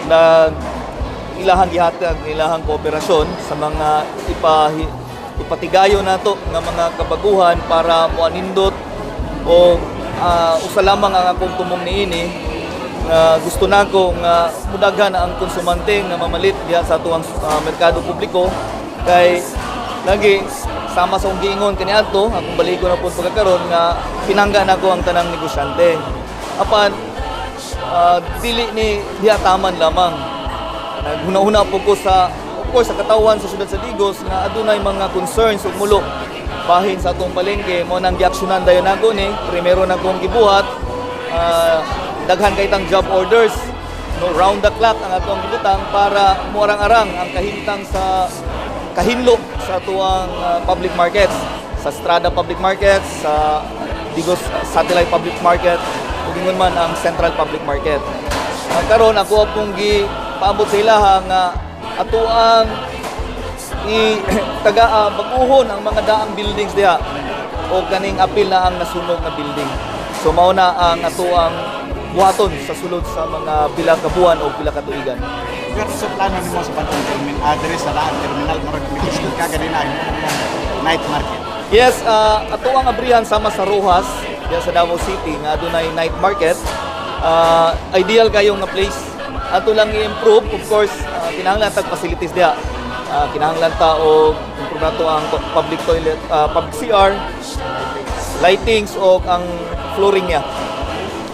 Nag ilahang gihatag ilahang kooperasyon sa mga ipatigayon nato nga mga kabaguhan para moanindot o usa lamang ang akong tumong niini nga gusto nako nga mudaghan ang konsumante nga mamalit diha sa atuang merkado publiko, kay lagi sama sa akong giingon kaniadto, akong baligo na pud pagkakaron, nga pinangga nako ang tanang negosyante, apan dili ni diha taman lamang. Naghuna-huna po ko sa, of course, sa katawan sa siyudad sa Digos nga adunay mga concerns ug mulo bahin sa atong palengke. Mao nang giaksyonan dayon nako ni primero na kong gibuhat, daghan kay tang job orders, no, round the clock ang atong gibutang para muarang-arang ang kahimtang sa kahinlo sa atuang public markets, sa Strada Public Market, sa Digos Satellite Public Market ug ingon man ang Central Public Market. Karon ako pong gi paabot sa ilaha nga atuang i taga baguhon ang mga daang buildings diha o kaning apil na ang nasunog na building. So mao na ang atuang buhaton sa sulod sa mga pila ka buwan o pila ka tuigan. Pero sa plano nimo sa bantang terminal, address sa daan terminal, murag nag ka ganina ang night market? Yes, ato ang abrihan sama sa Rojas diya sa Davao City nga adunay night market. Ideal kayo nga place. Ato lang i-improve, of course, kinahanglan tag facilities diha. Kinahanglan ta og improve nato ang public toilet, public CR, lightings o ang flooring niya.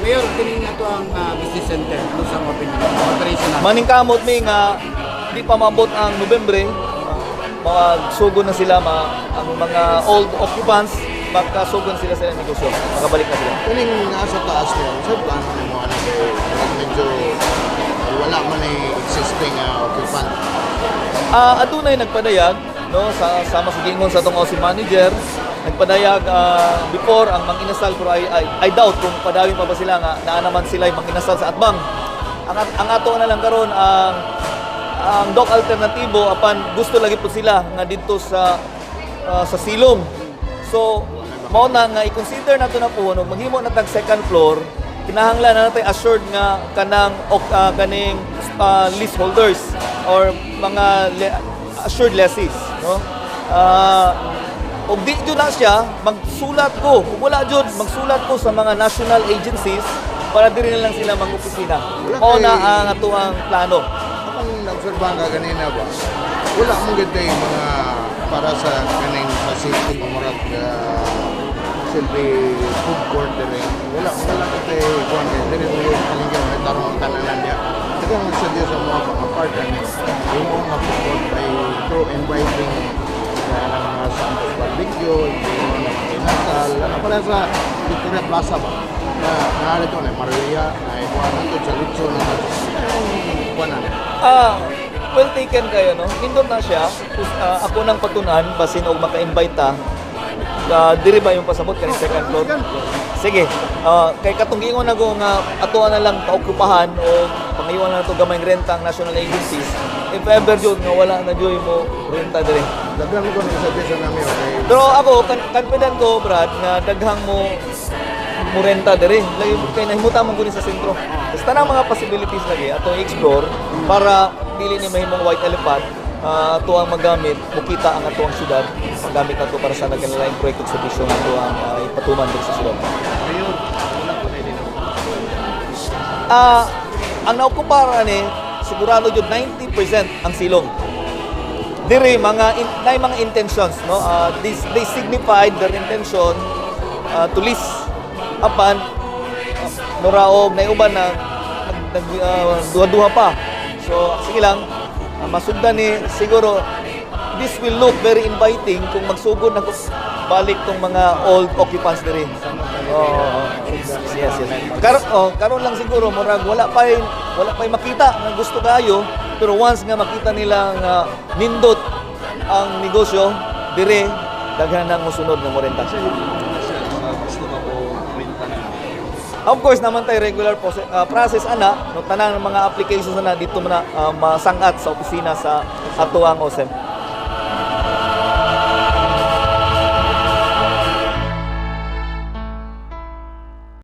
Mayor, kining ato ang business center, ano sa opinion? Operational. Maningkamot mi nga di pa maabot ang Nobyembre, magsugod na sila, ang mga old occupants, makasugod sila sa ilang negosyo, makabalik na sila. Kaning nasa taas niya, sa plano nimo ano kay medyo wala man ay existing occupant? Adunay nagpadayag, no, sa sama sa giingon sa atong OC manager, nagpadayag before ang Mang Inasal, pero I doubt kung padayon pa ba sila nga naa naman sila yung Mang Inasal sa atbang. Ang ato na lang karon ang doc alternatibo, apan gusto lagi po sila nga didto sa silom. So mao na nga i-consider nato na po no maghimo na tag second floor, kinahanglan na natay assured nga kanang kaning leaseholders or mga assured lessees, no? Og di jud na siya magsulat ko. Ug wala jud, magsulat ko sa mga national agencies para diri na lang sila mag-opisina. Wala Mao na ang atuang plano. Akong naobserbahan ka ganina ba, wala mong ganda yung mga para sa kaning sa city, murag silbi food court dire. Wala wala kay kuan kay dire mo yung palengke, may tarong ang tananan niya. Ito ang nagsadya sa mga pang-apart ani. Yung mga food court ay through inviting ng mga Santos Barbecue, yung mga inasal, ano pala sa Victoria Plaza ba? Na narito na Maria, na kuan nandun sa Litson na kuan na. Well taken kayo, no? Nindot na siya. Ako nang patunan, basin og maka-invite ta. Diri ba yung pasabot kaning second floor? Sige. Kay katong giingon nako nga atoa na lang paokupahan o pangayuan na nato gamay renta ang national agencies. If ever jud nga wala na jud mo renta diri. Daghan ko nang suggestion namin, okay. Pero ako confident ko, Brad, nga daghang mo mo renta diri. Lagi kay nahimuta man ko ni sa sentro. Basta na mga possibilities lagi atong i-explore para dili ni mahimong white elephant, ato ang magamit mukita ang atuang syudad, magamit nato para sa nagkanilaing proyekto sa serbisyo nga ato ang ipatuman diri sa syudad. Mayor, wala ko na din. Ang naokupara ni sigurado jud 90% ang silong. Diri mga nay mga intentions, no, this they signified their intention to lease, apan mura og naiuban na nag duha-duha pa. So sige lang, masugdan ni siguro this will look very inviting kung magsugod na balik tong mga old occupants diri. Oo. Yes. Oh, karon lang siguro murag wala pa'y makita nga gusto kayo, pero once nga makita nila nga nindot ang negosyo dire, daghan nang mosunod nga morenta. Gusto ka po renta na? Of course naman tayo regular process ana, no, tanan ng mga applications na dito man na masangat sa opisina sa atuang OSEM.